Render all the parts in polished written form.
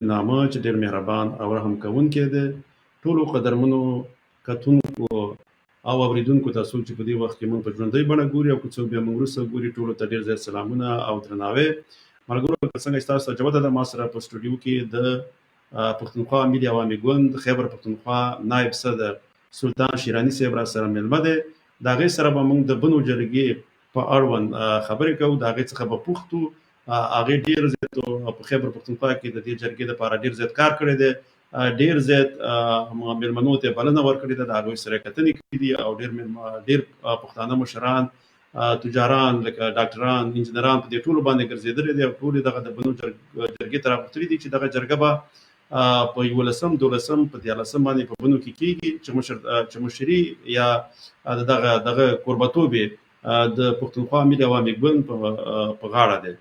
نامه چې ډېر مهربان او رحم کوونکی دی. ټولو قدرمنو کتونکو او اوریدونکو ته، څوک چې په دې وخت کې موږ په ژوندۍ بڼه ګوري او که څوک بیا موږ وروسته ګوري، ټولو ته ډېر زیات سلامونه او درناوی. ملګرو، لکه څنګه چې تاسو ته جوته ده، ما سره په سټوډیو کې د پښتونخوا ملي عوامي ګوند خیبر پښتونخوا نایب صدر سلطان شیراني صاحب را سره مېلمه دی. د هغې سره به موږ د بنو جرګې په اړوند خبرې کوو، د هغې څخه به پوښتو. هغې ډېر زیات په خیبر پښتونخوا کې د دې جرګې لپاره ډېر زیات کار کړی دی، ډېر زیات مېلمنو ته بلنه ورکړې ده، د هغوی سره کتنې کړې دي او ډېر پښتانه مشران، تجاران، لکه ډاکټران، انجنیران په دې ټولو باندې ګرځېدلي دي او ټول دغه د بنو جرګې ته راغوښتلي دي چې دغه جرګه به په 11، 12، په 13 باندې په بنو کې کېږي چې مشري یا دغه کوربتوب د پښتونخوا ملي عوامي ګوند په غاړه دی.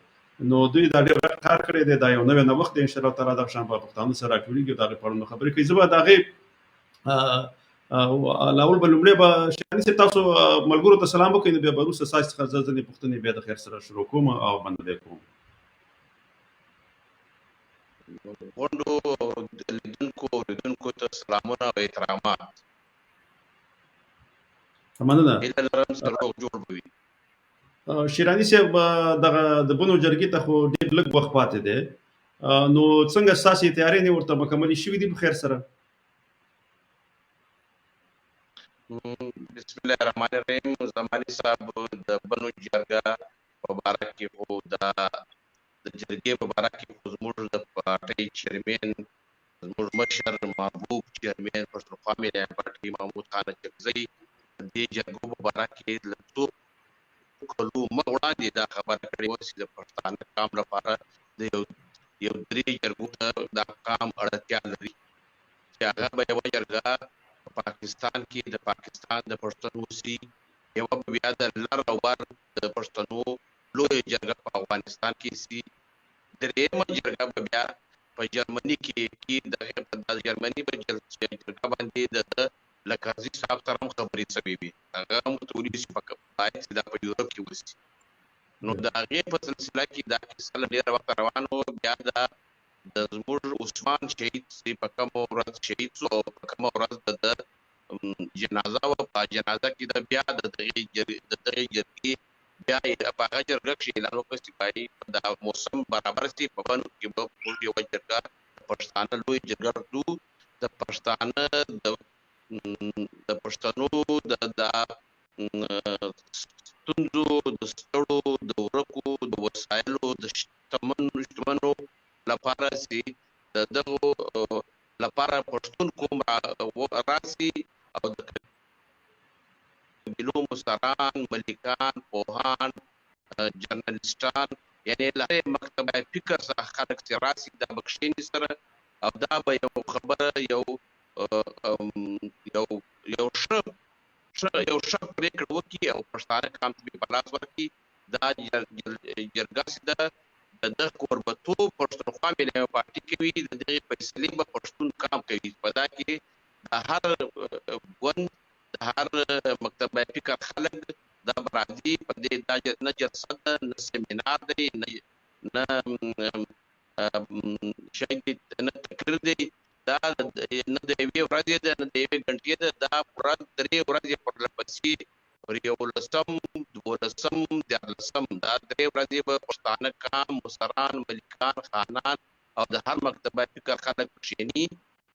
نو دوی دا ډېر غټ کار کړی دی، دا یو نوی نوښت دی. ان شاء الله تعالی دغه شان به پښتانه سره راټولېږي او د هغې په اړه خبرې کوي. زه به د هغې لاول به لومړی به شیراني صاحب تاسو ملګرو ته سلام وکړئ، نو بیا به وروسته ستاسو څخه زه ځینې پوښتنې بیا د خیر سره شروع کوم او بنده به کوم. غونډو لیدونکو اورېدونکو ته سلامونه او احترامات. مننه، هیله لرم چې روغ جوړ به وي. شیراني صاحب، دغه د بنو جرګې ته خو ډېر لږ وخت پاتې دی، نو څنګه ستاسې تیارې نه ورته مکملې شوې دي په خیر سره؟ بسم الله الرحمن الرحیم. زمانی صاحب، د بنو جرګه په باره کې خو د جرګې په باره کې خو زموږ د پارټۍ چیرمین، زموږ مشر محبوب چیرمین پښتونخوا ملي پارټۍ محمود خان اچکزی د دې جرګو په باره کې له څو کلو وړاندې دا خبره کړې وه چې د پښتانه قام لپاره د یو درې جرګو ته دا قام اړتیا لري، چې هغه به یوه جرګه په پاکستان کې د پاکستان د پښتنو سي، یوه به بیا د لر او بر د پښتنو لویه جرګه په افغانستان کې سي، درېیمه جرګه به بیا په جرمني کې د جرمني په جرګه باندې د له کرزي صاحب سره هم خبرې شوې وي، هغه هم ورته ویلي چې باید چې دا په یورپ کې وسي. نو د هغې په سلسله کې دا کیسه له ډېره وخته روانه وه. بیا دا د زموږ عثمان شهید چې په کومه ورځ شهید شو او په کومه ورځ د ده جنازه وه، په جنازه کې ده بیا د دغې جرګې بیا په هغه جرګه کښې اعلان وکړ چې باید دا موسم برابر شي، په بنو کې به موږ یوه جرګه د پښتانه لویه جرګه کړو، د پښتانه د پښتنو د ستونزو، د ستړو، د ورکو، د وسایلو، د شتمنو لپاره چې د دغو لپاره پښتون قوم راسي او د قبیلو مشران، ملکان، پوهان، جرنالسټان، یعنې له هرې مکتبه فکر څخه خلک چې راسي دا به کښېني سره او دا به یو خبره یو یو یو ښه یو ښه پرېکړه وکړي او پښتانه قام ته په لاس ورکړي. دا جرګه چې ده د دغه کوربتوب پښتونخوا ملي پارټي کوي، د دغې فیصلې به پښتون قام کوي. په دا کې د هر ګوند، د هر مکتبه فکر خلک دا به راځي. په دې دا نه جلسه ده، نه سیمینار دی، نه شاید نه تقریر دی، دا نه د یوې ورځې ده، نه د یوې ګنټې ده، دا پوره درې ورځې پرله پسې، پر 11، 12، 13، دا درې ورځې به پښتانه قام، مشران، ملکان، خانان او د هر مکتبه فکر خلک کښېني.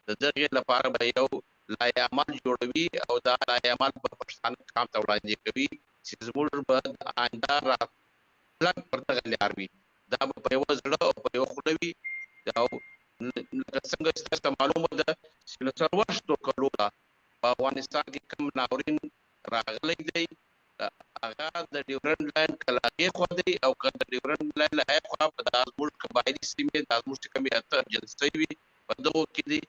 د دغې لپاره به یو لایحه عمل جوړوي او دا لایحه عمل به پښتانه قام ته وړاندې کوي چې زموږ به د آینده راتلګ پر دغه لار وي. دا به په یوه زړه او په یوه خوله وي. او لکه څنګه چې تاسو ته معلومه ده چې له 40 کلو په افغانستان کې کوم ناورین راغلی دی، هغه د ډیورنډ لاین که له هغې خوا دی او که د ډیورنډ لاین له هغې خوا، په دا زموږ قبایلي سیمې، دا زموږ چې کومې اته جلسې وي په دغو کې دي.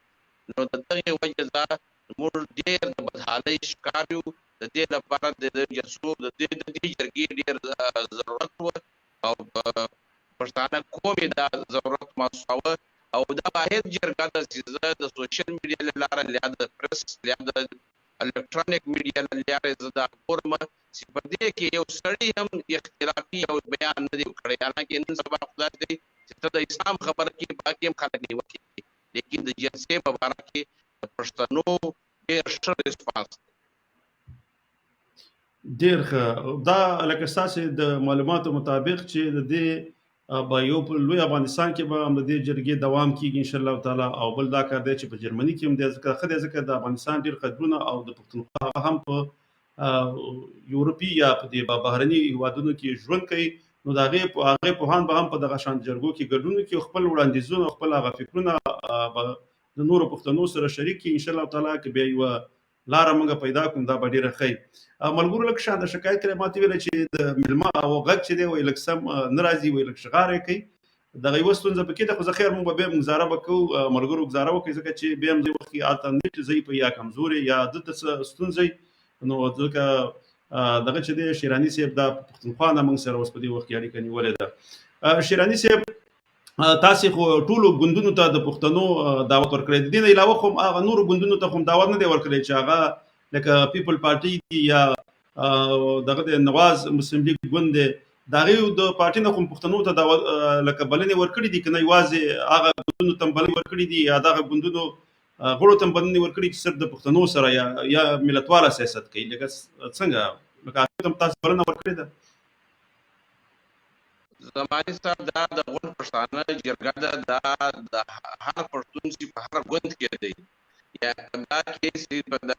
نو د دغې وجې دا موږ ډېر د بدحالۍ ښکار یو. د دې لپاره د جلسو د دې جرګې ډېر ضرورت و او پښتانه قوم یې دا ضرورت محسوساوه. او دا واحد جرګه ده چې زه د سوشل میډیا له لارې یا د پریس یا د الکترونیک میډیا له لارې زه دا ګورم چې په دې کې یو سړي هم اختلافي یو بیان نه دی کړی، حالانکه نن سبا خو داسې دی چې چې ته د اسلام خبره کې په هغې هم خلک نیوکې کوي، لیکن د جلسې په باره کې د پښتنو ډېر ښه ریسپانس دی. ډېر ښه. دا لکه ستاسې د معلوماتو مطابق چې د دې به یو په لوی افغانستان کې به هم د دې جرګې دوام کیږي ان شاء الله تعالی، او بل دا کار دی چې په جرمني کې هم دی، ځکه ښه دی، ځکه د افغانستان ډېر قدرونه او د پښتونخوا هغه هم په یورپي یا په دې بهرني هیوادونو کې ژوند کوي، نو د هغې پوهان به هم په دغه شان جرګو کې ګډون وکړي او خپل وړاندیزونه او خپل هغه فکرونه به د نورو پښتنو سره شریک کړي ان شاء الله تعالی. که بیا یوه لاره موږ پیدا کوم دا به ډېره ښه وي. ملګرو لږ شان د شکایت کړی، ما ته ویل چې د مېلمه او غږ چې دی وایي لږ سم نه راځي، وایي لږ شغار یې کوي، دغه یوه ستونزه پکې ده. خو زه خیر موږ به بیا ګزاره به کوو، ملګرو ګزاره وکړي، ځکه چې بیا هم ځای وخت کې هلته نېټ ضعیف یا کمزوري یا دلته څه ستونزه وي، نو ځکه دغه چې دی شیراني صاحب دا پښتونخوا نه موږ سره اوس په دې وخت کې اړیکه نیولې ده. شیراني صاحب، تاسې خو ټولو ګوندونو ته د پښتنو دعوت ورکړی، د دې نه علاوه خو هغه نورو ګوندونو ته خو دعوت نه دی ورکړی چې هغه لکه پیپل پارټي دي یا دغه د نواز مسلم لیګ ګوند دی، د هغې د پارټي نه خو پښتنو ته دعوت لکه بلنې ورکړي دي که نه یوازې هغه ګوندونو ته بلنې ورکړي دي یا دغه ګوندونو غړو ته بلنې ورکړي چې صرف د پښتنو سره یا ملتواله سیاست کوي، لکه څنګه لکه هغې ته هم تاسې بلنه ورکړې ده؟ زماني صاحب، دا د غونډ پښتانه جرګه ده، دا د هر پښتون چې په هر ګوند کې دی، یا دا کې چې په د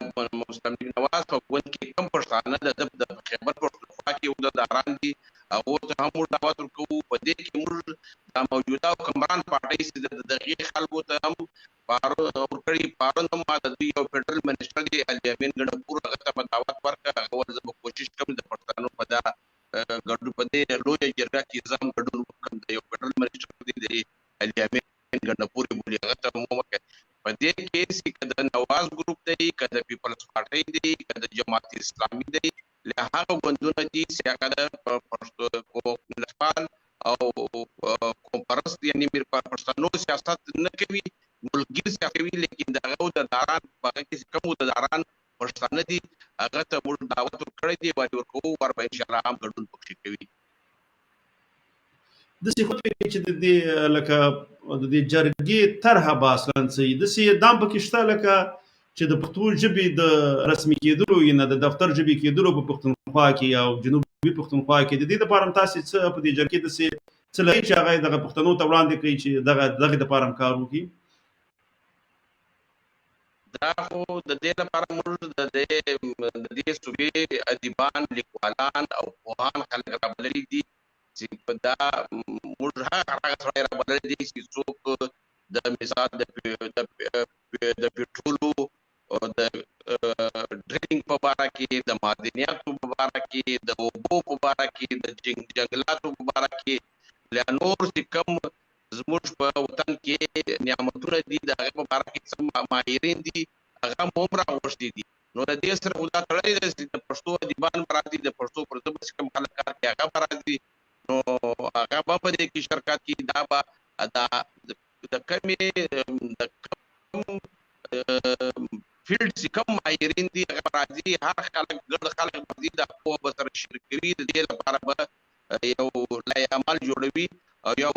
مسلم لیګ نواز په ګوند کې کم پښتانه د د خیبر پښتونخوا کې عہدهداران دي، هغو ته هم موږ دعوت ورکوو. په دې کې موږ دا موجوده حکمران پارټۍ چې د دغې خلکو ته هم پارون ورکړي. پارون هم ما د دوی یو فدرال منسټر دی علي امین ګنډپور، هغه ته به دعوت ورکړه، هغه ویل زه به کوشش کوم د پښتنو په دا ګډون په دې لویه جرګه کې زه هم ګډون وکړم. د یو فدرال منسټر دی د علي امین ګنډپور یې بولي، هغه ته مو وکړه. په دې کې چې که د نواز ګروپ دی، که د پیپلز پارټۍ دی، که د جماعت اسلامي دی، له هغه ګوندونه دي چې هغه د پښتو ملتپال او قومپرست یعنې پښتنو سیاست نه کوي، ملکګیر سیاست کوي، لیکن د هغه عہدهداران په هغه کې کوم عہدهداران پښتانه دي هغه ته موږ دعوت ورکړی دی، ور ورکوو، ور به انشاءالله هم ګډون پکښې کوي. داسې خو چې د دې لکه د دې جرګې طرحه به اصلاً څه وي، داسې دام پکې شته لکه چې د پښتو ژبې د رسمي کېدلو یا د دفتر ژبې کېدلو په پښتونخوا کې او جنوبي پښتونخوا کې، د دې لپاره هم تاسې څه په دې جرګې داسې څه لرئ چې هغه دغه پښتنو ته وړاندې کړئ چې دغه دپاره هم کار وکړي؟ دا خو د دې لپاره موږ د دې صوبې ادیبان، لیکوالان او پوهان خلک رابللي دي چې په دا موږ هغه هغه سړی رابللی دی چې څوک د مثال د پټرولو د ډرلینګ په باره کې، د معدنیاتو په باره کې، د اوبو په باره کې، د جنګلاتو په باره کې، له نور چې کوم زموږ په وطن کې نعمتونه دي د هغې په باره کې څه ماهرین دي هغه مو هم راغوښتي دي. نو د دې سره خو دا تړلی دی چې د پښتو ادیبان به راځي، د پښتو پر ژبه چې کوم خلک کار کوي هغه به راځي، نو هغه به په دې کې شرکت کوي. دا به د کمې د کوم فیلډ چې کوم ماهرین دي هغه به راځي، هر خلک ګرد خلک به راځي، دا پوهه به سره شریکوي. د دې لپاره به یو لایحه عمل جوړوي او یو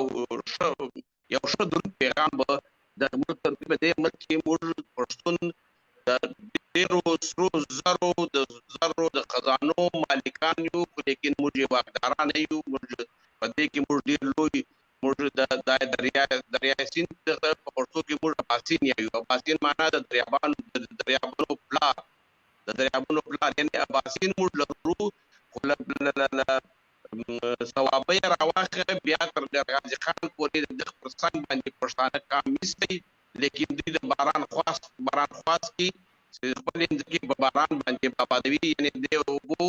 ښه دروند پیغام به د ملک ته په دې ملک کې موږ پښتون د ډېرو سرو زرو د زرو د خزانو مالکان یو، خو لیکن موږ یې واکداران نه یو. موږ په دې کې موږ ډېر لوی موږ د دریا سیند په پښتو کې موږ اباسین یو. اباسین معنا د دریابونو پلار، د دریابونو پلار یعنې اباسین موږ لرو، خو له صوابۍ راواخله بیا تر غازي خان پورې د دغه پر څنګ باندې پښتانه قام میشت دی، لیکن دوی د باران خواست کوي چې خپلې مځکې په باران باندې آبادوي. یعنې دې اوبو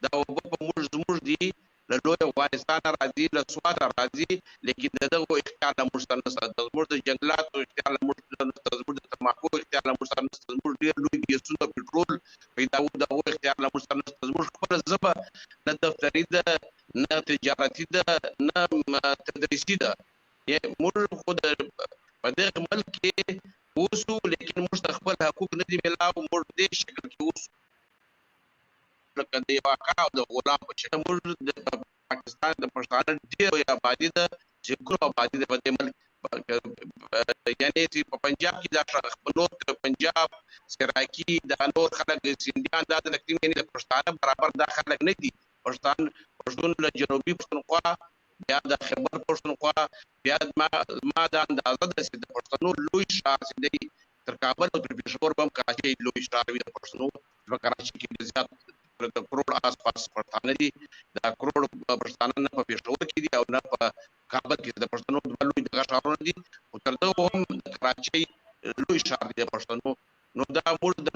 دا اوبه په موږ زموږ دي، له لوی افغانستانه راځي، له سواته راځي، لیکن د دغو اختیار له موږ سره نشته، زموږ د جنګلاتو اختیار له موږ سره نشته، زموږ د تماکو اختیار له موږ سره نشته، زموږ ډېر لوی ګیسونه پټرول پیدا وو د هغو اختیار له موږ سره نشته. زموږ خپله ژبه نه دفتري ده، نه تجارتي ده، نه تدریسي ده. موږ خو په دغه ملک کې اوسو، لیکن موږ ته خپل حقوق نه دي میلاو. موږ دې شکل کې اوسو لکه د یو اکا او د غلام په شکل. موږ د پاکستان د پښتانه ډېر لویه آبادي ده، سلګونو آبادي ده په دې ملک، یعنی چې په پنجاب کې دا نور پنجاب، سراکی، دا نور خلک، سندیان، دا د یعنی د پښتانه برابر دا خلک نه دي. پښتون له جنوبي پښتونخوا، بیا د خیبر پښتونخوا، بیا ما دا اندازه ده چې د پښتنو لوی ښار چې دی تر کابل او تر پېښور به هم کراچۍ لوی ښار وي د پښتنو. په کراچۍ کې ډېر زیات د کروړ آس پاس پښتانه دي. دا کروړ پښتانه نه په پېښور کې دي او نه په کابل کې. د پښتنو دوه لوی دغه ښارونه دي، خو تر دغو هم د کراچۍ لوی ښار دی د پښتنو. نو دا موږ در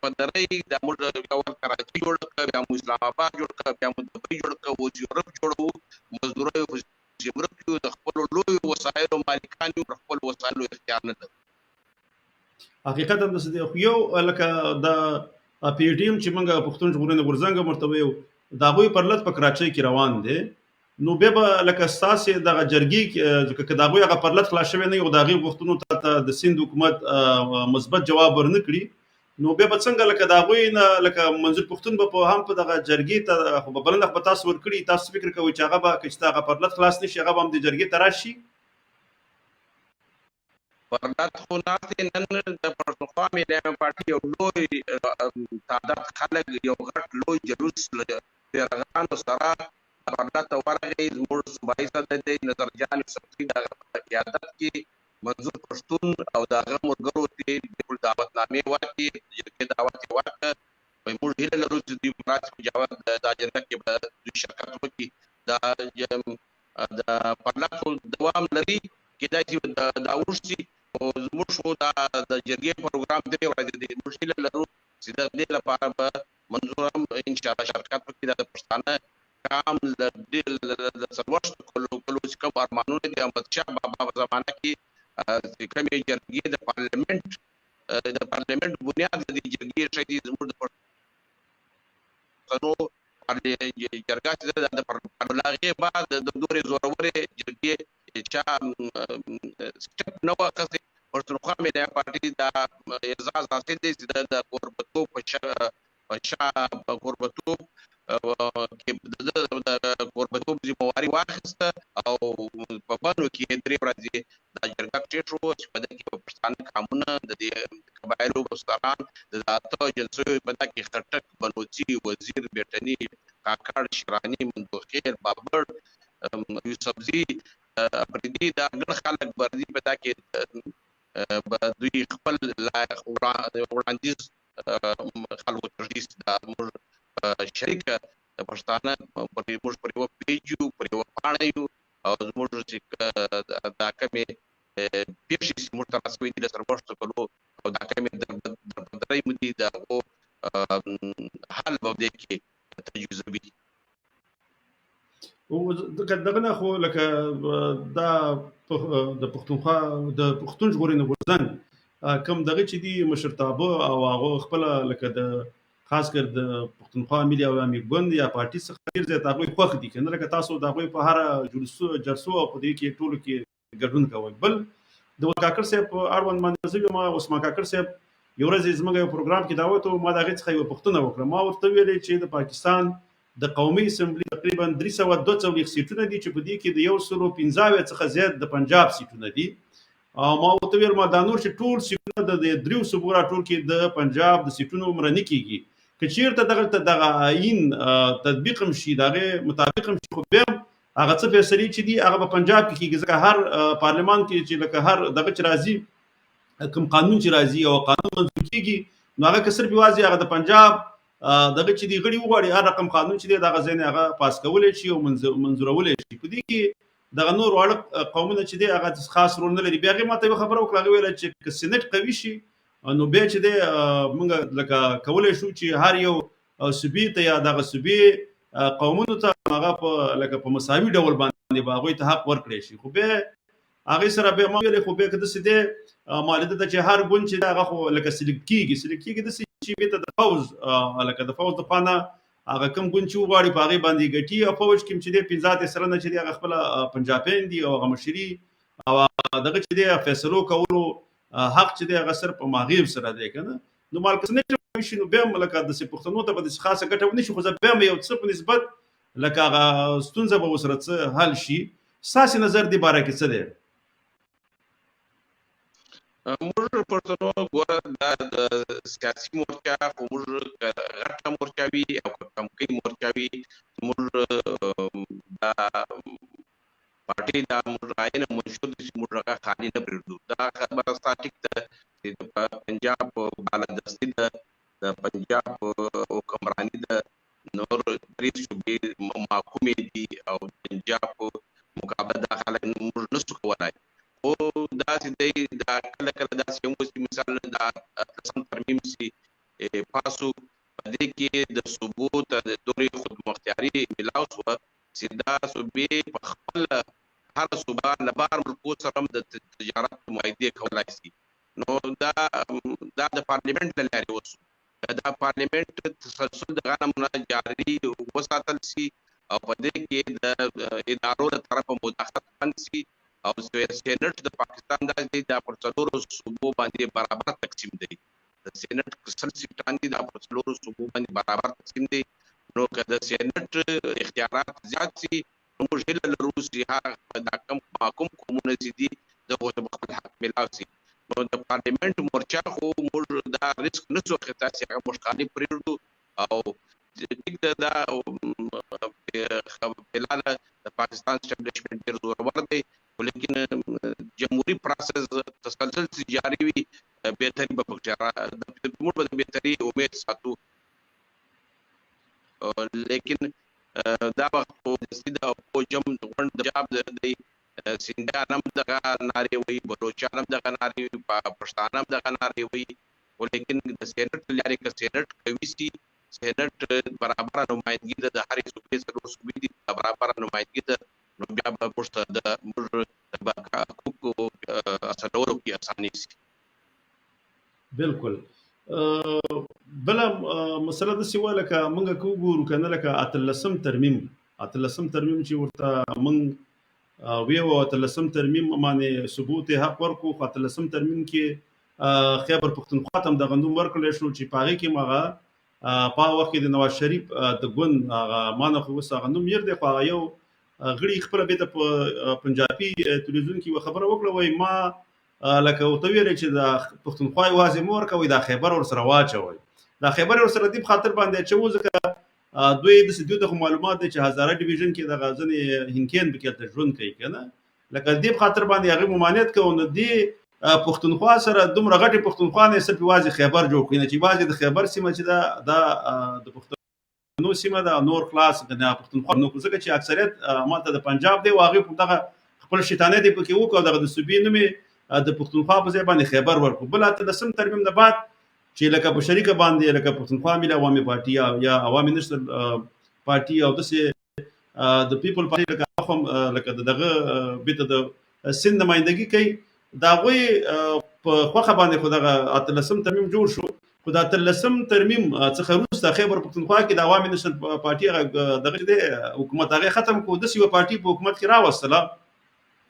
په درۍ، دا موږ اول کراچۍ جوړه کړه، بیا مو اسلام آباد جوړ کړ، بیا مو دبۍ جوړ کړ، اوس یورپ جوړوو. مزدوریو پسې ورک یو، د خپلو لویو وسایلو مالکان یو، پر خپلو وسایلو اختیار نه لرو. حقیقت هم داسې دی. خو یو لکه د پي ټي ایم چې موږ پښتون ژغورنې غورځنګ هم ورته وایو، د هغوی پرلت په کراچۍ کې روان دی. نو بیا به لکه ستاسې دغه جرګې کې، ځکه که د هغوی هغه پرلت خلاص شوی نه وي او د هغې غوښتنو ته د سند حکومت مثبت جواب ورنه کړي، نو بیا به څنګه لکه د هغوی نه لکه منظور پښتون به هم په دغه جرګې ته خو به بلنه خو به تاسو ورکړي. تاسو فکر کوئ چې هغه به که چېرته هغه پرلت خلاص نه شي، هغه به هم د جرګې ته راشي؟ پرلت خو ناست دی. نن د پښتونخوا ملي عامه پارټي یو لوی تعداد خلک، یو غټ لوی جلوس له بیرغانو سره پرلت ته ورغی. زموږ صوبایي صدر دی نظر جان یوسفزي، د هغه په قیادت کې منظور پښتون او د هغه ملګرو ته بالکل دعوتنامې ورکړې، جرګې دعوت یې ورکړ. موږ هیله لرو چې دوی به راشي په جواب دا جرګه کې به دوی شرکت وکړي. دا د پرلت خو دوام لري، کېدای شي دا اوږد شي، خو زموږ خو دا د جرګې پروګرام 3 ورځې دی. موږ هیله لرو چې د دې لپاره به منظور هم انشاءالله شرکت وکړي. دا د پښتانه قام له 40 کلو چې کوم ارمانونه دي، احمدشاه بابا په زمانه کې چې کومې جرګې د پارلمنټ بنیاد د دې جرګې ایښی دی. زموږ د پښتنو جرګه چې ده د هغې بعد د دورې زورورې جرګې چا سټپ نه و اخیستی. پښتونخوا ملي پارټي دا اعزاز حاصل دی چې د کوربتوب په شا په کوربتوب کې د کوربتوب ذمهواري واخیسته او په بنو کې 3 ورځې دا جرګه کښېښوه چې په دې کې پښتانه قامونه، د دې قبایلو مشران، د 8 اجنسیو په دې کې خټک، بلوچي، وزیر، بیټني، کاکړ، شیراني، مندوخېل، بابړ، یوسفزي، افریدي، دا ګڼ خلک به راځي. په دا کې به دوی خپل وړاندیز خلکو ته ږدي. دا موږ شریکه پښتانه موږ پر یوه پیج یو، پر یوه پاڼه یو، او زموږ چې دا کومې پېښې چې موږ ته راسوي دي له 40 کلو او دا کومې درپدرۍ مو دي، د هغو حل به دې کې تجویزوي. دغه نه خو لکه دا د پښتونخوا د پښتون ژغورنې غورځنګ کوم دغه چې دي مشرتابه او هغه خپله لکه د خاص کر د پښتونخوا ملي عوامي ګوند یا پارټي څخه ډېر زیات هغوی خوښ دي که نه، لکه تاسو د هغوی په هره جلسو او په دې کې ټولو کې ګډون کوئ. بل د کاکړ صاحب په اړوند باندې زه وایم، عثمان کاکړ صاحب یو ورځ یې زموږ یو پروګرام کې دعوت و، ما د هغې څخه یوه پوښتنه وکړه. ما ورته وویلې چې د پاکستان د قومي اسمبلي تقریبا 342 سیټونه دي چې په دې کې د 175 څخه زیات د پنجاب سیټونه دي. او ما ورته وویل ما دا نور چې ټول سیټونه د دې دریو صوبو راټول کې د پنجاب د سیټونو عمره نه کېږي، که چیرته دغلته دغه آیین تطبیق هم شي، د هغې مطابق هم شي، خو بیا هم هغه څه فیصلې چې دي هغه په پنجاب کې کېږي، ځکه هر پارلمان کې چې لکه هر دغه چې راځي، کوم قانون چې راځي او قانون منظور کېږي، نو هغه که صرف یوازې هغه د پنجاب دغه چې دی غړي وغواړي هر رقم قانون چې دی دغه ځای نه هغه پاس کولی شي او منظورولی شي. په دې کې دغه نور واړه قومونه چې دی هغه خاص رول نه لري. بیا هغې ما ته یوه خبره وکړه، هغې ویله چې که سېنېټ قوي شي نو بیا چې دی موږ لکه کولی شو چې هر یو صوبې ته یا دغه صوبې قومونو ته هغه په لکه په مساوي ډول باندې به هغوی ته حق ورکړی شي. خو بیا هغې سره بیا ما ویلې خو بیا که داسې دی ما لیده چې هر ګوند چې دی هغه خو لکه سلیکټ کېږي، سلیکټ کېږي داسې چې بېرته د فوځ لکه د فوځ د خوا نه هغه کوم ګوند چې وغواړي په هغې باندې ګټي، او فوج کې هم چې دی 85% چې دی هغه خپله پنجابیان دي او هغه مشري او دغه چې دی فیصلو کولو حق چې دی هغه صرف په ماغیب سره دی که نه. نو مالک سنېټ شي نو بیا هم لکه داسې پښتنو ته به داسې خاصه ګټه ونه شي، خو زه بیا هم یو څه په نسبت لکه هغه ستونزه به ورسره څه حل شي. ستاسې نظر دې باره کې څه دی؟ موږ پښتنو ګوره، دا د سیاسي مورچه خو موږ که غټه مورچه وي او که کمکۍ مورچه وي، موږ دا پارټۍ، دا موږ آئین او منشور دی چې موږ هغه خالي نه پرېږدو. دا خبره ستا ټیک ده چې د پنجاب بالادستي ده، د پنجاب حکمراني ده، نور درې صوبې محکومې دي او پنجاب مقابله دا خلک موږ نه سو کولای. خو داسې دی، دا کله کله داسې هم وسي، مثال دا اتلسم ترمیم سي پاسو، په دې کې د صوبو ته د دورې خودمختیاري ملاو سوه چې دا صوبې په خپله هره صوبه له بهر ملکو سره هم د تجارت معاهدې کولای سي. نو دا د پارلیمنټ له لارې وسو. که دا پارلیمنټ تسلسل د غنم نه جاري وساتل سي او په دې کې د ادارو له طرفه مداخلت بند سي، او سینټ د پاکستان داسې دی، دا پر څلورو صوبو باندې برابر تقسیم دی. د سینټ 100 سیټان دي، دا پر څلورو صوبو باندې برابر تقسیم دی. نو که د سینټ اختیارات زیات سي، نو موږ هیله لرو چې هغه دا کم محکوم قومونه چې دي، دغو ته به خپل حق ملاو سي. نو د پارلیمنټ مورچه خو موږ دا ریسک نه سو اخیستی چې هغه موږ خالي پرېږدو. او ټیک ده، دا فلحال د پاکستان اسټابلیشمنټ ډېر زورور دی، خو لیکن جمهوري پروسس تسلسل چې جاري وي، بهتري به پکې، موږ به د بهتري امید ساتو. لیکن دا وخت خو سیده او جم غونډ د جاب دی. سندیان هم دغه نارې وایي، بلوچان هم دغه نارې وایي، پښتانه هم دغه نارې وایي، خو لیکن د سینټ له لارې که سینټ قوي سي، سینټ برابره نمایندګي ده، د هرې صوبې، څلور صوبې دي، برابره نمایندګي ده، نو بیا به موږ ته د موږ د حقوقو حاصلولو کې اساني سي. بالکل. بله مسله داسې وه، لکه موږ که وګورو که نه، لکه اتلسم ترمیم، اتلسم ترمیم چې ورته موږ ویو، اتلسم ترمیم باندې ثبوت حق ورکو، خو اتلسم ترمیم کې خیبر پښتونخوا ته هم دغه نوم ورکړی شو چې په هغې کې هم هغه په هغه وخت کې د نواز شریف د ګوند هغه، ما نه خو اوس هغه نوم هېر دی، خو هغه یو غړي خپله بېرته په پنجابي تلویزیون کې یوه خبره وکړه، وایي ما لکه ورته ویل چې د پښتونخوا یوازې مه ورکوئ، دا خیبر ورسره واچوئ. دا خیبر ورسره دې په خاطر باندې اچوو ځکه دوی داسې، دوی ته خو معلومات دی چې هزاره ډویژن کې دغه ځینې هندکیان پکې هلته ژوند کوي که نه، لکه دې په خاطر باندې هغې ممانعت کوو. نو دې پښتونخوا سره دومره غټې پښتونخوا نه صرف یوازې خیبر جوړ کړي، نه چې یوازې د خیبر سیمه چې ده، دا د پښتنو سیمه ده، نور خلاص د پښتونخوا. نو ځکه چې اکثریت ماته د پنجاب دی، او هغې په دغه خپل شیطانیت یې پکې وکړ، دغه د صوبې نوم یې د پښتونخوا په ځای باندې خیبر ورکړو. بل اتلسم ترمیم نه بعد چې لکه په شریکه باندې لکه پښتونخوا ملي عوامي پارټي یا عوامي نشنل پارټي او داسې د پیپل پارټي، لکه هم لکه د دغه بیرته د سند نمایندګي کوي، د هغوی په خوښه باندې خو دغه اتلسم ترمیم جوړ شو. خو د اتلسم ترمیم څخه وروسته خیبر پښتونخوا کې د عوامي نشنل پارټي هغه دغه چې دی حکومت هغه ختم کړو، داسې یوه پارټي په حکومت کې راوستله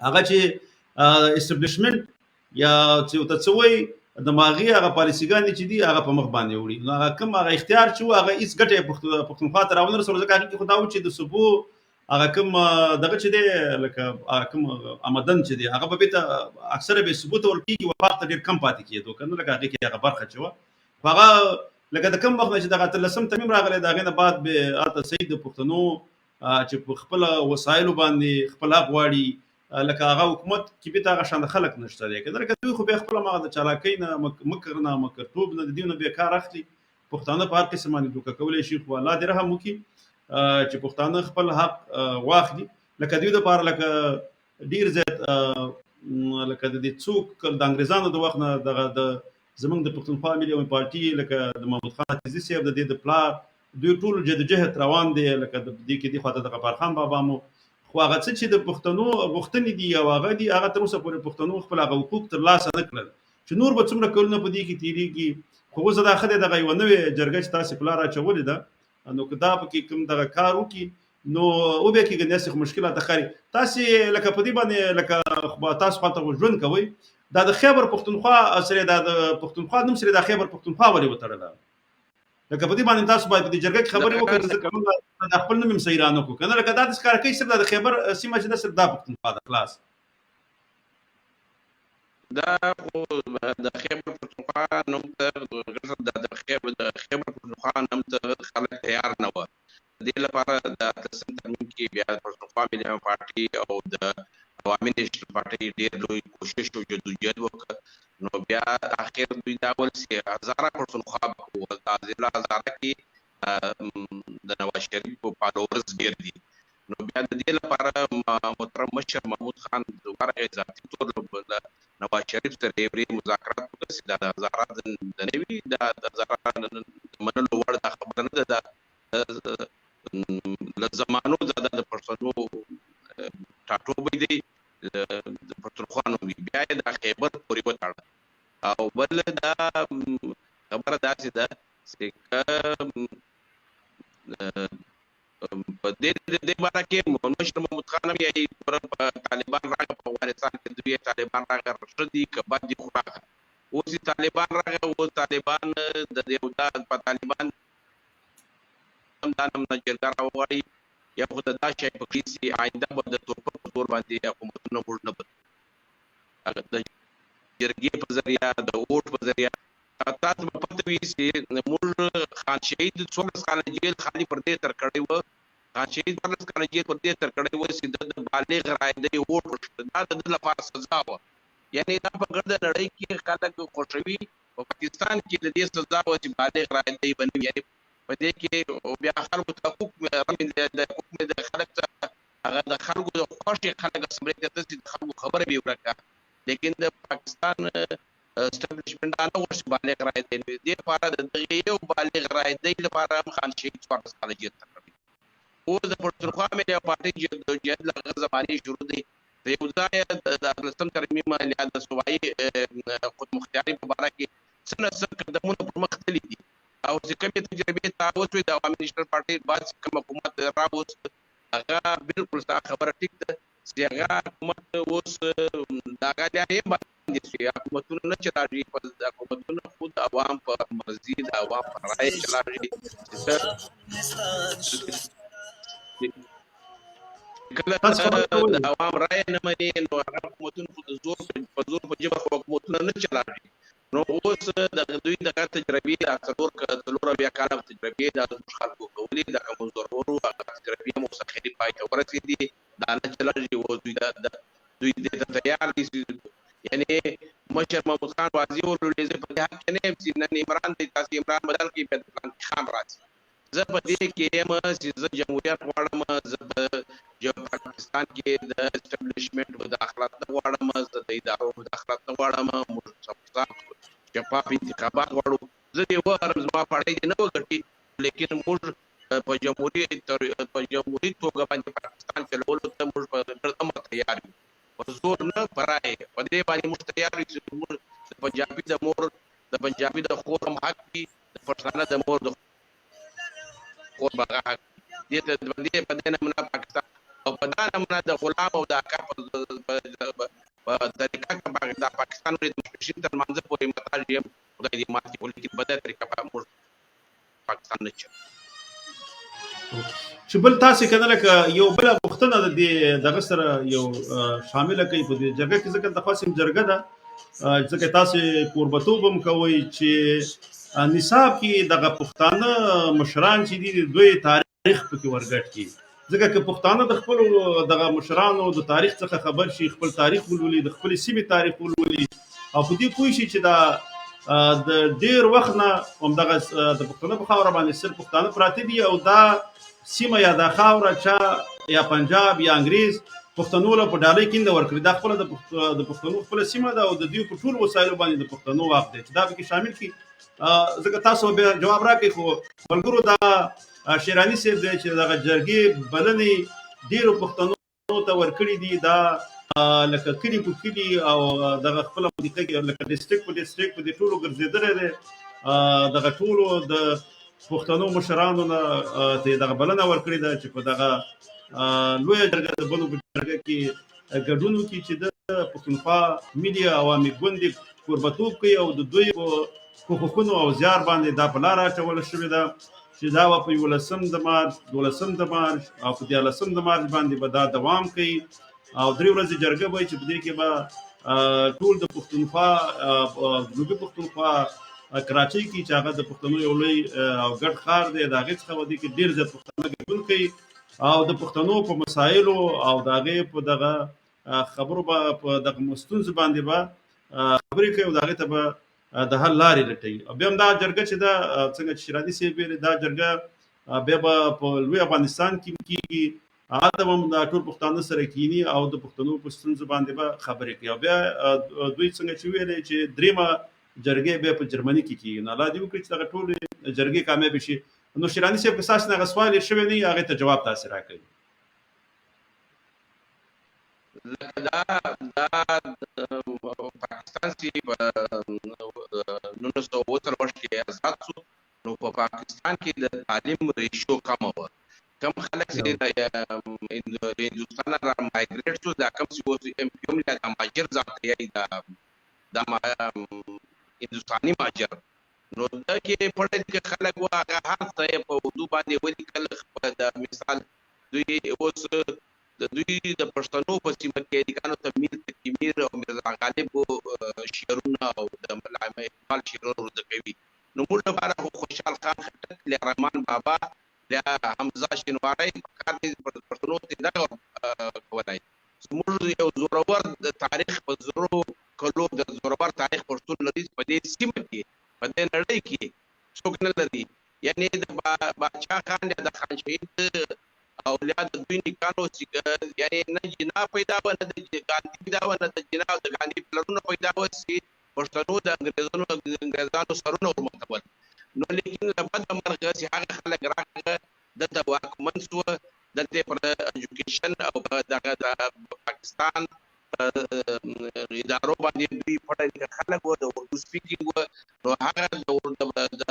هغه چې اسټابلیشمنټ یا چې ورته څه وایي د ماغي هغه پالیسیګانې چې دي هغه په مخ باندې وړي. نو هغه کوم هغه اختیار چې و، هغه هیڅ ګټه یې پښتونخوا ته راونه رسوله، ځکه هغې کې خو دا و چې د صوبو هغه کوم دغه چې دی، لکه هغه کوم آمدن چې دی، هغه به بېرته اکثره به صوبو ته ورکېږي، وفاق ته ډېر کم پاتې کېدو که نه، لکه هغې کې هغه برخه چې وه. خو هغه لکه د کوم وخت نه چې دغه اتلسم ترمیم راغلی، د هغې نه بعد به هلته صحیح د پښتنو چې په خپله وسایلو باندې خپل حق غواړي، لکه هغه حکومت کې بېرته هغه شان خلک نشته دی که نه. لکه دوی خو بیا خپله هماغه د چالاکۍ نه، مکر نه، مکرتوب نه، د دوی نه بیا کار اخلي، پښتانه په هر قسم باندې دوکه کولی شي. خو الله دې رحم وکړي چې پښتانه خپل حق واخلي. لکه دوی دپاره لکه ډېر زیات لکه د دې څوک د انګریزانو د وخت نه دغه د زمونږ د پښتونخوا ملي عوامي پارټي، لکه د محمود خان اڅکزي صاحب د دې د پلار، دوی ټول جدوجهد روان دی، لکه د دې کې دې خواته د غفار خان بابا مو. خو هغه څه چې د پښتنو غوښتنې دي او هغه دي، هغه تر اوسه پورې پښتنو خپل هغه حقوق ترلاسه نه کړل چې نور به څومره کلونه په دې کې تېرېږي. خو اوس دا ښه دی، دغه یوه نوې جرګه چې تاسې په لاره اچولې ده، نو که دا پکې کوم دغه کار وکړي نو وبیا کېږي، داسې خو مشکلات ښکاري. تاسې لکه په دې باندې لکه تاسو خو هلته ژوند کوئ، دا د خیبر پښتونخوا سره، دا د پښتونخوا نوم سره دا خیبر پښتونخوا ولې وتړله؟ لکه په دې باندې تاسو باید په دې جرګه کې خبرې وکړئ، ځکه موږ د خپل نوم هم صحیح رانه کړو که نه، لکه دا داسې ښکاره کوي صرف دا د خیبر سیمه چې ده صرف دا پښتونخوا ده خلاص. دا خو د خیبر پښتونخوا نوم ته د خیبر پښتونخوا نوم ته خلک تیار نه وه. د دې لپاره د اتلسم ترمیم کې بیا د پښتونخوا ملي پارټي او د عوامي نېشنل پارټۍ ډېر لوی کوشش او جدوجهد وکړ. نو بیا اخر دوی دا ول چې هزاره پښتونخوا به کوو. دا ضلع هزاره کې د نواز شریف فالوورز ډېر دي. نو بیا د دې لپاره محترم مشر محمود خان ورغی، ذاتي طور له نواز شریف سره یې ورې مذاکرات وکړل چې دا د هزاره د نه وي، دا د هزاره د منلو وړ دا خبره نه ده، دا له زمانو دا د پښتنو ټاټوبی دی، د پښتونخوا نوم وي. بیا یې د خیبر پورې وتاړه. او بل دا خبره داسې ده چې که په دې باره کې مشر محمود خان هم یې طالبان راغله په افغانستان کې، دوی طالبان راغله ښه دي که بد دي خو راغله. اوس یې طالبان راغله، اوس طالبان د یو دا په طالبان هم دا نم نه جرګه راوغواړي، یا خو د دا شی پکې چې آینده به د توپک په زور باندې حکومتونه موږ نه بدلو، د جرګې په ذریعه، د ووټ په ذریعه. تاسو به پته وي چې موږ خان شهید 14 کاله جیل خالي پر دې تر کړی و، خان شهید 14 کاله جیل پر دې تر کړی و چې د بالغ رای دی ووټ وشو، دا د ده لپاره سزا وه. یعنې دا په ګرده نړۍ کې خلک خوښوي، په پاکستان کې د دې سزا وه چې بالغ رای دی به نه وي. یعنې په دې کې بیا خلکو ته حقوق د خلک ته هغه د خلکو د خوښې خلک اسمبلۍ ته ته چې د خلکو خبره به یې ورکړه، لیکن د پاکستان اسټابلیشمنټ دا نه غوښت چې بالغ رای دی. نو دې لپاره د دغې یو بالغ رای دی لپاره هم خان شهید 14 کاله جیل ته کړی. اوس د پښتونخوا ملي پارټۍ جدوجهد له هغه زمانې شروع دی. د یو ځای د اتلسم ترمیم یا د صوبایي خودمختیارۍ په باره کې څه نه څه قدمونه پر مخ تللي دي. او چې کومې تجربې ته وشوې د عوامي نېشنل پارټۍ بعد چې کوم حکومت راوست هغه بالکل ستا خبره ټیک ده چې هغه حکومت اوس د هغه لارې هم باندې شوې. حکومتونه نه چلاږي، حکومتونه خو د عوام په مرضي، د عوام په رایه چلاږي. چې کله د عوام رایه نه مني نو هغه حکومتونه خو د زور په زور په ژبه خو حکومتونه نه چلاږي. نو اوس د دوی دغه تجربې دا 74 کاله تجربې دا زموږ خلکو کولې، دا کوم زورورو هغه تجربې هم اوس اخري پای ته ورسېدې، دا نه چلېږي. اوس دوی دې ته تیار دي. یعنې مشر محمود خان واضح وویل زه په دې حق کې نه یم چې نن عمران دی، تاسې عمران بدل کړئ بیا د فلانکي خان راشي. زه په دې کې یم چې زه جمهوریت غواړم، زه په پاکستان کې د اسټابلیشمنټ مداخلت نه غواړم، زه د ادارو مداخلت نه غواړم، موږ شفاف انتخابات غواړو. زه دې وهرم زما پاړۍ دې نه وګټي، لیکن موږ په جمهوري توګه باندې پاکستان چلولو ته موږ په ګرد امر تیار یو، په زور نه په رایې. په دې باندې موږ تیار یو چې موږ د پنجابي د مور، د پنجابي د خور هم حق وي، د پښتانه د مور د خور به هغه حق وي. دې ته په دې نمونه پاکستان او په دا نمونه د غلام او د اکا په طریقه کې دا پاکستان ولې د مشپښین تر لمانځه پورې محتاج یم، خدای دې مات کړي، لیکن په دې طریقه موږ پاکستان نه چلوو. چې بل تاسې که نه لکه یو بله پوښتنه د دې دغه سره یو شامله کوي په دې جرګه کې، ځکه د خاصې جرګه ده، ځکه تاسې کوربتوب هم کوئ چې نصاب کې دغه پښتانه مشران چې دي دوی تاریخ پکې ورګډ کړي. ځکه که پښتانه د خپلو دغه مشرانو د تاریخ څخه خبر شي، خپل تاریخ ولولي، د خپلې سیمې تاریخ ولولي او په دې پوه شي چې دا د ډېر وخت نه همدغه د پښتنو په خاوره باندې صرف پښتانه پراته دي او دا سیمه یا دا خاوره چا یا پنجاب یا انګریز پښتنو له په ډالۍ کې نه ورکړي، دا خپله د پښتنو خپله سیمه ده او د دوی په ټولو وسایلو باندې د پښتنو واک دی چې دا پکې شامل کړي. ځکه تاسو به جواب راکړئ. خو ملګرو دا شیراني صاحب دی چې دغه جرګې بلنې ډېرو پښتنو ته ورکړي دي، دا لکه کلي په کلي او دغه خپله منطقه کې لکه ډسټریکټ په ډسټریکټ په دې ټولو ګرځېدلی دی. دغه ټولو د پښتنو مشرانو نه ته دغه بلنه ورکړې ده چې په دغه لویه جرګه د بنو په جرګه کې ګډون وکړي چې د پښتونخوا ملي عوامي ګوند کوربتوب کوي او د دوی په کوښښونو او زیار باندې دا په لاره اچول شوې ده چې دا به په 11 د مارچ، 12 د مارچ او په 13 د مارچ باندې به دا دوام کوي او 3 ورځې جرګه به وي چې په دې کې به ټول د پښتونخوا، جنوبي پښتونخوا، کراچۍ کې چې هغه د پښتنو یو لوی او ګډ ښار دی، د هغې څخه به دې کې ډېر زیات پښتانه ګډون کوي او د پښتنو په مسایلو او د هغې په دغه خبرو به، په دغه ستونزو باندې به خبرې کوي او د هغې ته به د حل لارې لټوي. او بیا هم دا جرګه چې ده، څنګه چې شیراني صاحب ویلي، دا جرګه بیا به په لوی افغانستان کې کېږي، هلته به هم دا ټول پښتانه سره کیني او د پښتنو په ستونزو باندې به خبرې کوي. او بیا دوی څنګه چې ویلې چې درېیمه جرګې بیا په جرمني کې کېږي، نو الله دې وکړي چې دغه ټولې جرګې کامیابې شي. نو شیراني صاحب، که ستاسې نه هغه سوال یې شوی نه وي، هغې ته جواب تاسې راکړئ. لکه دا پاکستان چې په 1947 کې آزاد شو، نو په پاکستان کې د تعلیم ریشو کمه وه. کم خلک چې د هندوستان را مایګریټ شو، دا کم چې اوس ایم پي ایم یا دا مهاجر ځان ته یایي، دا هندوستاني مهاجر، نو دا کې پړه لیکه خلک وه، هغه هر څه یې په اردو باندې ولیکل. د مثال دوی اوس د دوی د پښتنو په سیمه کې لیکانو ته میر تقي میر او میرزا غالب شعرونه او د علامه اقبال شعرونه ورزده کوي. نو موږ لپاره خو خوشحال خان خټک، لیا رحمان بابا، لیا حمزه شینواری په کار دی، پښتنو ته دغه کولای. زموږ یو زورور د تاریخ په زرو کلو د زورور تاریخ پښتون لري، په دې سیمه کې، په دې نړۍ کې څوک نه لري. یعنې د باچا خان یا د خان شهید او یا د دوی نیکانو چې یعنې نه جنا پیدا وه، نه د ګاندي پیدا وه، نه د جنا او د ګاندي پلرونه پیدا وه چې پښتنو د انګریزانو سرونه ورماتول. نو لیکن له بده مرغه چې هغه خلک راغله، دلته واکمن شوه، دلته پر ایجوکیشن او په دغه د پاکستان ادارو باندې دوی پړه لیکه خلک وه، د اردو سپیکینګ وه. نو هغه د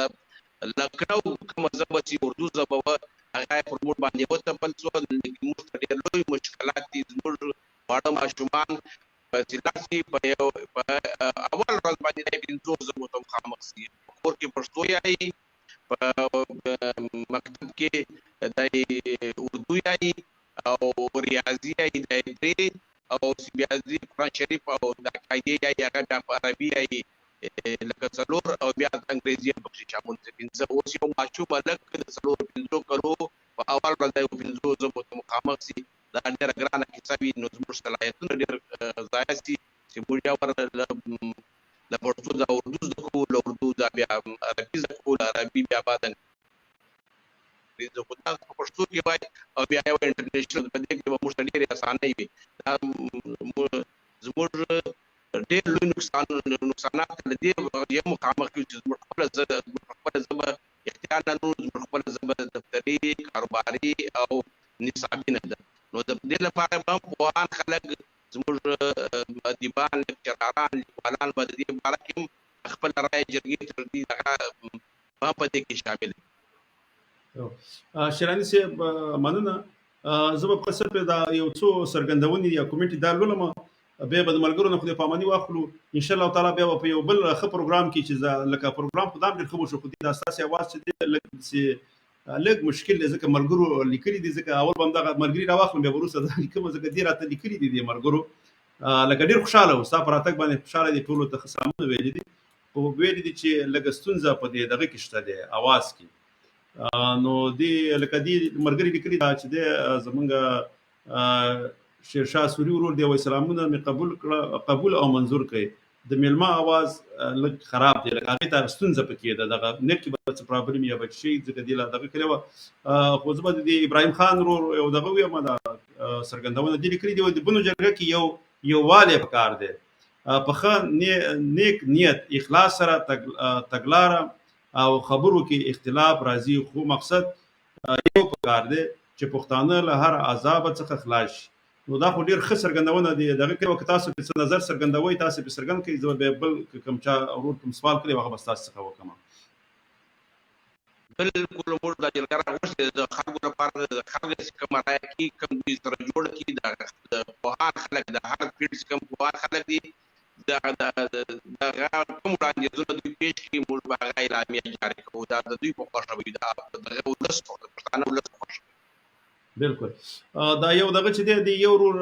لکنو کومه ژبه چې اردو ژبه وه، هغه یې پر موږ باندې وتپل شوه. لیکن موږ ته ډېر لوی مشکلات دي. زموږ واړه ماشومان چې لاړ شي په یو په اول ورځ باندې دی 5 ژبو ته مخامخ شي. په کور کې پښتو یایي، په مکتب کې دی اردو یایي او ریاضي یایي دی درې، او بیا قرآن شریف او د قاعدې یایي هغه بیا په عربي یایي لکه 4، او بیا انګریزي هم پکښې شامل دي 5. اوس یو ماشوم هلک د 4 5 کلو په اول ورځ دی 5 ژبو ته مخامخ شي، دا ډېره ګرانه کیسه وي. نو زموږ صلاحیتونه ډېر ضایع شي چې موږ یا ور له پښتو دا اردو زده کوو، له اردو دا بیا عربي زده کوو، له عربي بیا بعد انګریزي زده کوو. دا په پښتو کې وای او بیا یو انټرنیشنل، په دې کې به موږ ته ډېرې اسانۍ وي. دا زموږ ډېر لوی نقصانات له دې یو مخامخ یو چې زموږ خپله زموږ خپله ژبه اختیار نه لرو، زموږ خپله ژبه دفتري، کاروباري او نصابي نه ده. نو د دې لپاره به هم پوهان خلک، زموږ ادیبان، لیکچراران، لیکوالان به د دې باره کې هم خپله رایه جرګې تر دې دغه به هم په دې کې شامل وي. شیراني صاحب مننه. زه به په صرف دا یو څو څرګندونې یا کومنټ دا لولم، بیا به د ملګرو نه خدای پاماني واخلو ان شاء الله تعالی. بیا به په یو بل ښه پروګرام کې چې لکه پروګرام خو دا هم ډېر ښه وشو، خو دا ستاسې اواز چې دی لږ داسې لږ مشکل دی، ځکه ملګرو لیکلي دي، ځکه اول به هم دغه ملګري راواخلم بیا به وروسته دا لیکم، ځکه دې راته لیکلي دي دې ملګرو. لکه ډېر خوشحاله وو، ستا په راتګ باندې خوشحاله دي، ټولو ته ښه سلامونه ویلي دي، خو ویلي دي چې لږه ستونزه په دې دغه کې شته دی اواز کې. نو دې لکه دې ملګري لیکلي دا چې دی زمونږ شیرشاه سوري ورور دی، وایي سلامونه مې قبول کړه، قبول او منظور کړئ. د میلمه اواز لږ خراب دی، لکه هغې ته ستونزه پکې ده، دغه نت کې به څه پرابلم یا به شي، ځکه دې لا دغه کړې وه. خو زه به د دې ابراهیم خان ورور یو دغه ووایم، دا څرګندونه دې لیکلي دي، وایي د بنو جرګه کې یو یووالی پکار دی، په ښه نیک نیت اخلاص سره تګلاره او خبرو کې اختلاف راځي، خو مقصد یو پکار دی چې پښتانه له هر عذابه څخه خلاص شي. نو دا خو ډېر ښه څرګندونه دی دغه کې. که تاسو په څه نظر څرګندوئ، تاسو په څرګند کړئ، زه به بیا بل کوم چا ورور کوم سوال کړی هغه به ستاسو څخه وکړم. بالکل موږ دا جرګه راغوښتې ده د خلکو لپاره، د خلکو چې کومه رایه کېږي، کوم دوی سره جوړه کړي، د پوهان خلک، د هر فیلډ چې کوم پوهان خلک دي، دغه کوم وړاندیزونه دوی پیش کړي، موږ به هغه اعلامیه جاري کوو. دا د دوی په خوښه وي، دا دغه ولس، د پښتانه ولس په خوښه. بالکل. دا یو دغه چې دی، د یو ورور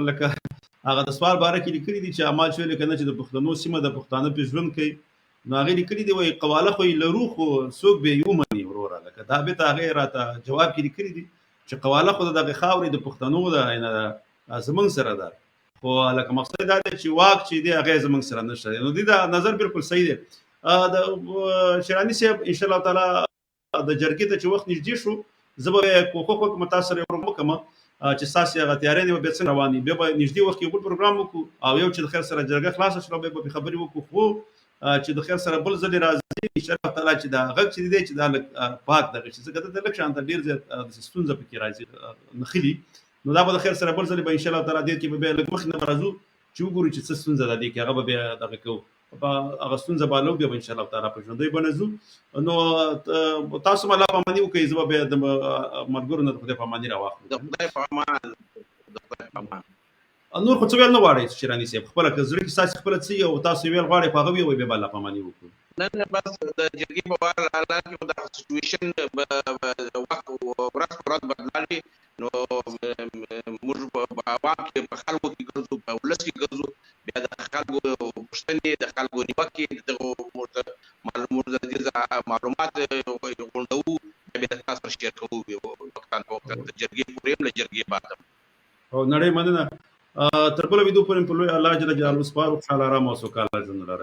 لکه هغه د سوال باره کې لیکلي دي چې اما چې ویل کنه چې د پښتنو سیمه د پښتانه په ژوند کوي، نو هغې لیکلي دي وایي قواله خو یې لرو خو څوک به یې ومني. وروره لکه دا بیرته هغې راته جواب کې لیکلي دي چې قواله خو د دغې خاورې د پښتنو ده، زمونږ سره ده، خو لکه مقصد دا دی چې واک چې دی هغه زمونږ سره نشته. نو دې دا نظر بالکل صحیح دی. د شیراني صاحب ان شاء الله تعالی د جرګې ته چې وخت نږدې شو، زه به کوښښ وکړم تاسو سره یو پروګرام وکړم چې ستاسې هغه تیارۍ به بیا څنګه روانې، بیا به نږدې وخت کې یو بل پروګرام وکړو او یو چې د خیر سره جرګه خلاصه شوه بیا به پرې خبرې وکړو. خو چې د خیر سره بل ځلې راځي ان شاء الله تعالی چې دا غږ چې دی چې دا لږ پاک دغه شي، ځکه دلته لږ شانته ډېر زیات داسې ستونزه پکې راځي نښلي. نو دا به د خیر سره بل ځلې به ان شاء الله تعالی دې کې به بیا لږ مخې نه به راځو چې وګورو چې څه ستونزه ده دې کې، هغه به بیا دغه کوو، په هغه ستونزه به حلوو، بیا به ان شاء الله تعالی په ژوندۍ بڼه ځو. نو تاسو هم الله په اماني وکړئ، زه به بیا د ملګرو نه د خدای په اماني راواخلم. د خدای په امان، د خدای په امان. نور خو څه ویل نه غواړئ شیراني صاحب؟ خپله که زړه کې ستاسې خپله څه او تاسو ویل غواړئ خو هغه ویې، بیا به الله په اماني وکړو. نه نه، بس د جرګې په وار حالات کې دا سچویشن وخت ورځ په ورځ بدلږي، نو موږ په عوام کې په خلکو کې ګرځو، په ولس کې ګرځو، بیا د خلکو پوښتنې، د خلکو نیوکې، دغو موږ ته موږ د دې معلومات غونډوو، بیا بیا تاسو سره شیر کوو وختاً په وخت، د جرګې پورې هم له جرګې بعد هم. او نړۍ مننه، تر بله ویدو پورې په لوی الله جل جلاله سپارو. خوشحاله، ارام او سوکاله ژوند ولرئ.